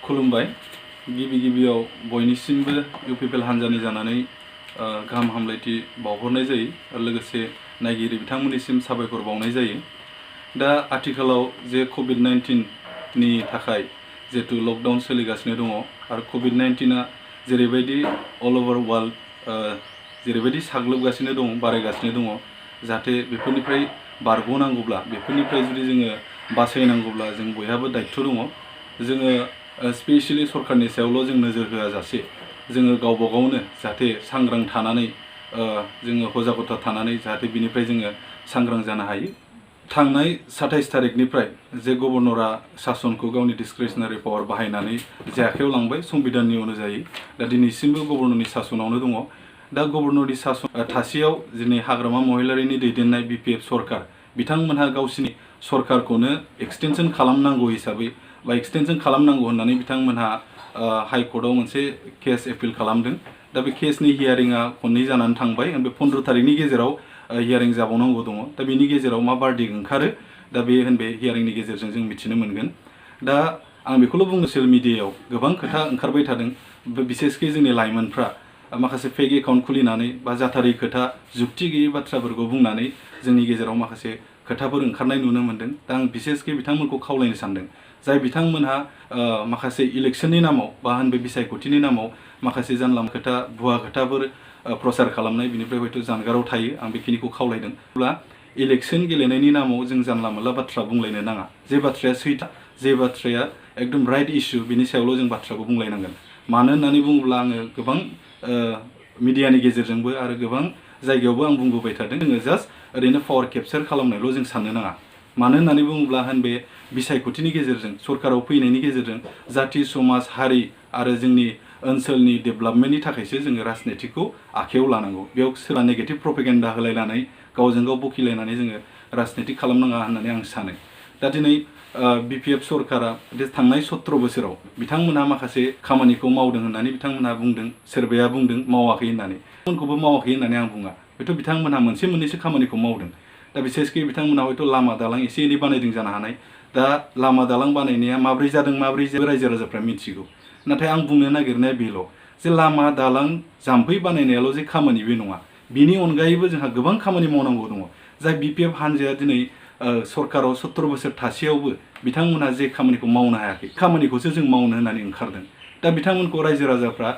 खुलुमबाय गिबियाव बयनिसिमबो UPPL हान्जानि जानानै गाहाम हामलायथि बावहरनाय जायो आरो लोगोसे नायगिरि बिथांमोननिसिम साबायखर बावनाय जायो। दा आथिखालाव जे COVID-19 नि थाखाय जेतु लकडाउन सोलिगासिनो दङ आरो COVID-19 आ जेरैबायदि अल ओभार वर्ल्ड जेरैबायदि साग्लोबगासिनो दङ बारायगासिनो दङ जाहाथे बेफोरनिफ्राय बारग'नांगौब्ला बेफोरनिफ्राय जुदि जोङो बासायनांगौब्ला जों बयहाबो दायित्व दङ। जोङो स्पेसियेलि सरकारनि सायावल' जों नोजोर होआ जासे जोङो गावबा गावनो जाहाथे सांग्रां थानानै जोङो हजागथा थानानै जाहाथे बिनिफ्राय जोङो सांग्रां जानो हायो। थांनाय 27 तारिखनिफ्राय जे गभर्नरा सासनखौ गावनि डिसक्रिशनारि पावार बाहायनानै जे आखायाव लांबाय संबिधाननि अनुजायै दा दिनैसिमबो गभर्नरनि सासनावनो दङ। दा गभर्नरनि सासन थासेयाव दिनै हाग्रामा महिलारिनि दैदेननाय BPF सरकार बिथांमोनहा गावसिनि सरकारखौनो एक्सटेनसन खालामनांगौ हिसाबै बा एक्सटेनसन खालामनांगौ होननानै बिथांमोनहा हाइकर्टआव मोनसे केस एपिल खालामदों। दा बे केसनि हियारिंआ खननै जानानै थांबाय बे 15 तारिखनि गेजेराव हियारिं जाबावनांगौ दङ। दा बेनि गेजेराव मा बार्डिक ओंखारो दा बे हियारिंनि गेजेरजों जों मिथिनो मोनगोन। दा आं बेखौल' बुंनो ससियेल मिडियायाव गोबां खोथा ओंखारबाय थादों बिसेसकि जोंनि लाइमोनफ्रा माखासे फेक एकाउन्ट खुलिनानै बा जाथारै खोथा जुक्ति गैयै बाथ्राफोरखौ बुंनानै जोंनि गेजेराव माखासे खोथाफोर ओंखारनाय नुनो मोनदों। दा आं बिसेसकि बिथांमोनखौ खावलायनो सानदों जाय बिथांमोनहा माखासे इलेक्शननि नामाव बा बिसायख'थिनि नामाव माखासे जानला खोथा भुवा खोथाफोर प्रचार खालामनाय बिनिफ्राय हयथ' जानगाराव थायो आं बेखिनिखौ खावलायदों। अब्ला इलेक्शन गेलेनायनि नामाव जों जानला मोनला बाथ्रा बुंलायनो नाङा। जे बाथ्राया सैथो जे बाथ्राया एकदम राइट इस्यु बिनि सायावल' जों बाथ्राखौ बुंलायनांगोन। मानो होननानै बुङोब्ला आङो गोबां मिडियानि गेजेरजोंबो आरो गोबां जायगायावबो आं बुंबोबाय थादों जोङो जास्ट ओरैनो पावार केपचार खालामनायल' जों साननो नाङा। मानो होननानै बुङोब्ला बे बिसायख'थिनि गेजेरजों सरकाराव फैनायनि गेजेरजों जाथि समाज हारि आरो जोंनि ओनसोलनि डेभेलपमेन्टनि थाखायसो जोङो राजनितिखौ आखायाव लानांगौ। बेयाव सोरबा नेगेटिभ प्रपेगेन्डा होलायनानै गावजों गाव बखिलायनानै जोङो राजनिति खालामनाङा होननानै आं सानो। दा दिनै BPF सरकारा थांनाय 17 बोसोराव बिथांमोनहा माखासे खामानिखौ मावदों होननानै बिथांमोनहा बुंदों सोरबाया बुंदों मावाखै होननानै बिथांमोनखौबो मावाखै होननानै आं बुङा। हयथ' बिथांमोनहा मोनसे मोननैसो खामानिखौ मावदों। दा बिसेसकि बिथांमोनहा हयथ' लामा दालां एसे एनै बानायदों जानो हानाय। दा लामा दालां बानायनाया माब्रै जादों माब्रै रायजो राजाफ्रा मिथिगौ। नाथाय आं बुंनो नागिरनाया बेल' जे लामा दालां जाम्फै बानायनायाल' जे खामानि बे नङा। बिनि अनगायैबो जोंहा गोबां खामानि मावनांगौ दङ। जाय BPF हान्जाया दिनै सरकाराव 17 बोसोर थासेयावबो बिथांमोनहा जे खामानिखौ मावनो हायाखै खामानिखौसो जों मावनो होननानै ओंखारदों। दा बिथांमोनखौ रायजो राजाफ्रा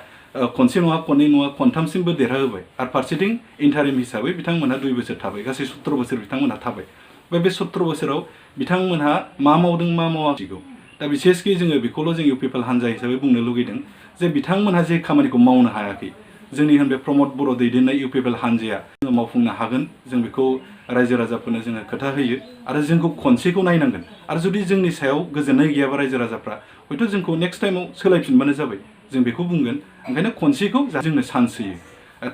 खनसे नङा खननै नङा खनथामसिमबो देरहाहोबाय आरो फारसेथिं इन्टारिम हिसाबै बिथांमोनहा 2 बोसोर थाबाय गासै 17 बोसोर बिथांमोनहा थाबाय। बे 17 बोसोराव बिथांमोनहा मा मावदों मा मावाखैगौ। दा बिसेसकि जोङो बेखौल' जों UPPL हान्जा हिसाबै बुंनो लुगैदों जे बिथांमोनहा जे खामानिखौ मावनो हायाखै जोंनि बे प्रमद बर' दैदेननाय UPPL हान्जाया जोङो मावफुंनो हागोन। जों बेखौ रायजो राजाफोरनो जोङो खोथा होयो आरो जोंखौ खनसेखौ नायनांगोन आरो जुदि जोंनि सायाव गोजोननाय गैयाबा रायजो राजाफ्रा हयथ' जोंखौ नेक्स्ट टाइमाव सोलायफिनबानो जाबाय जों बेखौ बुंगोन। ओंखायनो खनसेखौ जोंनो चान्स होयो।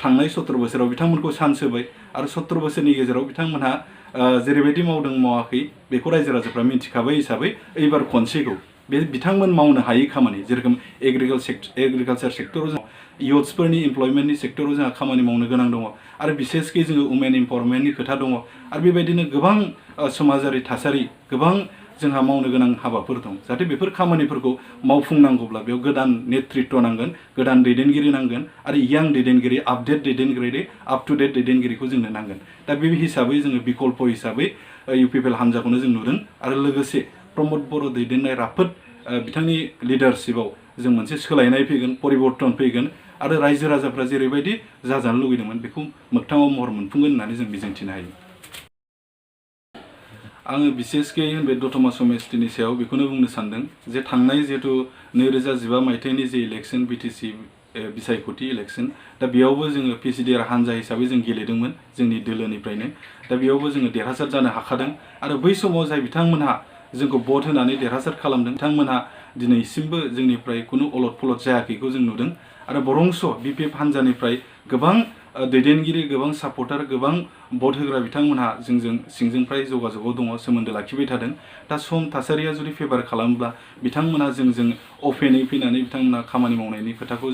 थांनाय 17 बोसोराव बिथांमोनखौ चान्स होबाय आरो 17 बोसोरनि गेजेराव बिथांमोनहा जेरैबायदि मावदों मावाखै बेखौ रायजो राजाफ्रा मिथिखाबाय हिसाबै एबार खनसेखौ बे बिथांमोन मावनो हायै खामानि जेरेखम एग्रिकालचार सेक्टराव जों इयुथ्सफोरनि इमप्लयमेन्टनि सेक्टराव जोंहा खामानि मावनो गोनां दङ आरो बिसेसकि जोङो वुमेन इम्पावारमेन्टनि खोथा दङ आरो बेबायदिनो गोबां समाजारि थासारि गोबां जोंहा मावनो गोनां हाबाफोर दं। जाहाथे बेफोर खामानिफोरखौ मावफुंनांगौब्ला बेयाव गोदान नेतृत्व नांगोन गोदान दैदेनगिरि नांगोन आरो यां दैदेनगिरि आपडेट दैदेनगिरि आप टु डेट दैदेनगिरिखौ जोंनो नांगोन। दा बे हिसाबै जोङो बिकल्प हिसाबै UPPL हान्जाखौनो जों नुदों आरो लोगोसे प्रमद बर' दैदेननाय राफोद बिथांनि लिडारशिपआव जों मोनसे सोलायनाय फैगोन परिबर्तन फैगोन आरो रायजो राजाफ्रा जेरैबायदि जाजानो लुगैदोंमोन बेखौ मोगथाङाव महर मोनफुंगोन होननानै जों मिजिंथिनो हायो। आङो बिसेसकि बे दतमा समस्तिनि सायाव बेखौनो बुंनो सानदों जे थांनाय जिहेतु 2015 मायथाइनि जे इलेक्शन BTC बिसायख'थि इलेक्शन दा बेयावबो जोङो PCDR हान्जा हिसाबै जों गेलेदोंमोन जोंनि दोलोनिफ्रायनो। दा बेयावबो जोङो देरहासार जानो हाखादों आरो बै समाव जाय बिथांमोनहा जोंखौ भट होनानै देरहासार खालामदों बिथांमोनहा दिनैसिमबो जोंनिफ्राय खुनु अलट पलट जायाखैखौ जों नुदों आरो बरंस' BPF हान्जानिफ्राय गोबां दैदेनगिरि गोबां सापर्टार गोबां भट होग्रा बिथांमोनहा जोंजों सिंजोंफ्राय जगाजगआव दङ सोमोन्दो लाखिबाय थादों। दा सम थासारिया जुदि फेभार खालामब्ला बिथांमोनहा जोंजों अपेनै फैनानै बिथांमोनहा खामानि मावनायनि खोथाखौ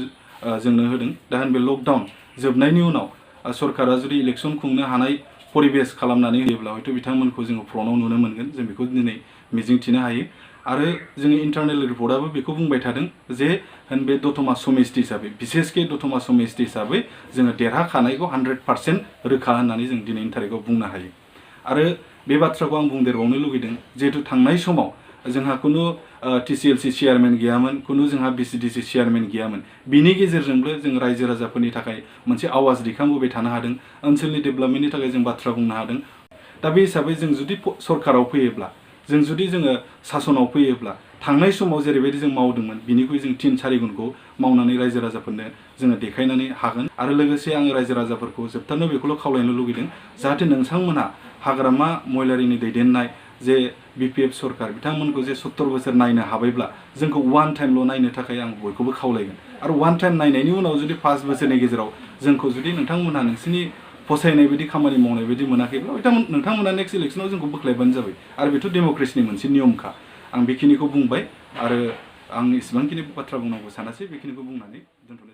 जोंनो होदों। दा बे लकडाउन जोबनायनि उनाव सरकारा जुदि इलेक्शन खुंनो हानाय परिबेस खालामनानै होयोब्ला हयथ' बिथांमोनखौ जोङो फ्रन्टआव नुनो मोनगोन जों बेखौ दिनै मिजिंथिनो हायो। आरो जोंनि इन्टारनेल रिपर्टआबो बेखौ बुंबाय थादों जे बे दतमा समिस्ति हिसाबै बिसेसके दतमा समिस्ति हिसाबै जोङो देरहाखानायखौ 100% रोखा होननानै जों दिनैनि थारिखआव बुंनो हायो। आरो बे बाथ्राखौ आं बुंदेरबावनो लुगैदों जिहेतु थांनाय समाव जोंहा कुनु TCLC चेयारमेन गैयामोन, कुनु जोंहा BCDC चेयारमेन गैयामोन। बिनि गेजेरजोंबो जों रायजो राजाफोरनि थाखाय मोनसे आवाज दैखांबोबाय थानो हादों, ओनसोलनि डेभेलपमेन्टनि थाखाय जों बाथ्रा बुंनो हादों। दा बे हिसाबै जों जुदि सरकाराव फैयोब्ला, जों जुदि जोङो सासनाव फैयोब्ला थांनाय समाव जेरैबायदि जों मावदोंमोन बिनिख्रुइ जों 3-4 गुनखौ मावनानै रायजो राजाफोरनो जोङो देखायनानै हागोन। आरो लोगोसे आं रायजो राजाफोरखौ जोबथारनायाव बेखौल' खावलायनो लुगैदों जाहाथे नोंथांमोनहा हाग्रामा महिलारिनि दैदेननाय जे BPF सरकार बिथांमोनखौ जे 70 बोसोर नायनो हाबायब्ला जोंखौ वान टाइमल' नायनो थाखाय आं बयखौबो खावलायगोन। आरो वान टाइम नायनायनि उनाव जुदि 5 बोसोरनि गेजेराव जोंखौ जुदि नोंथांमोनहा नोंसिनि फसायनाय बायदि खामानि मावनाय बायदि मोनाखैब्ला नोंथांमोना नेक्स्ट इलेक्सनाव जोंखौ बोख्लायबानो जाबाय। आरो बेथ' डेम'क्रेसिनि मोनसे नियमखा। आं बेखिनिखौ बुंबाय आरो आं इसेबांखिनि बाथ्रा बुंनांगौ सानासै, बेखिनिखौ बुंनानै दोनथ'नाय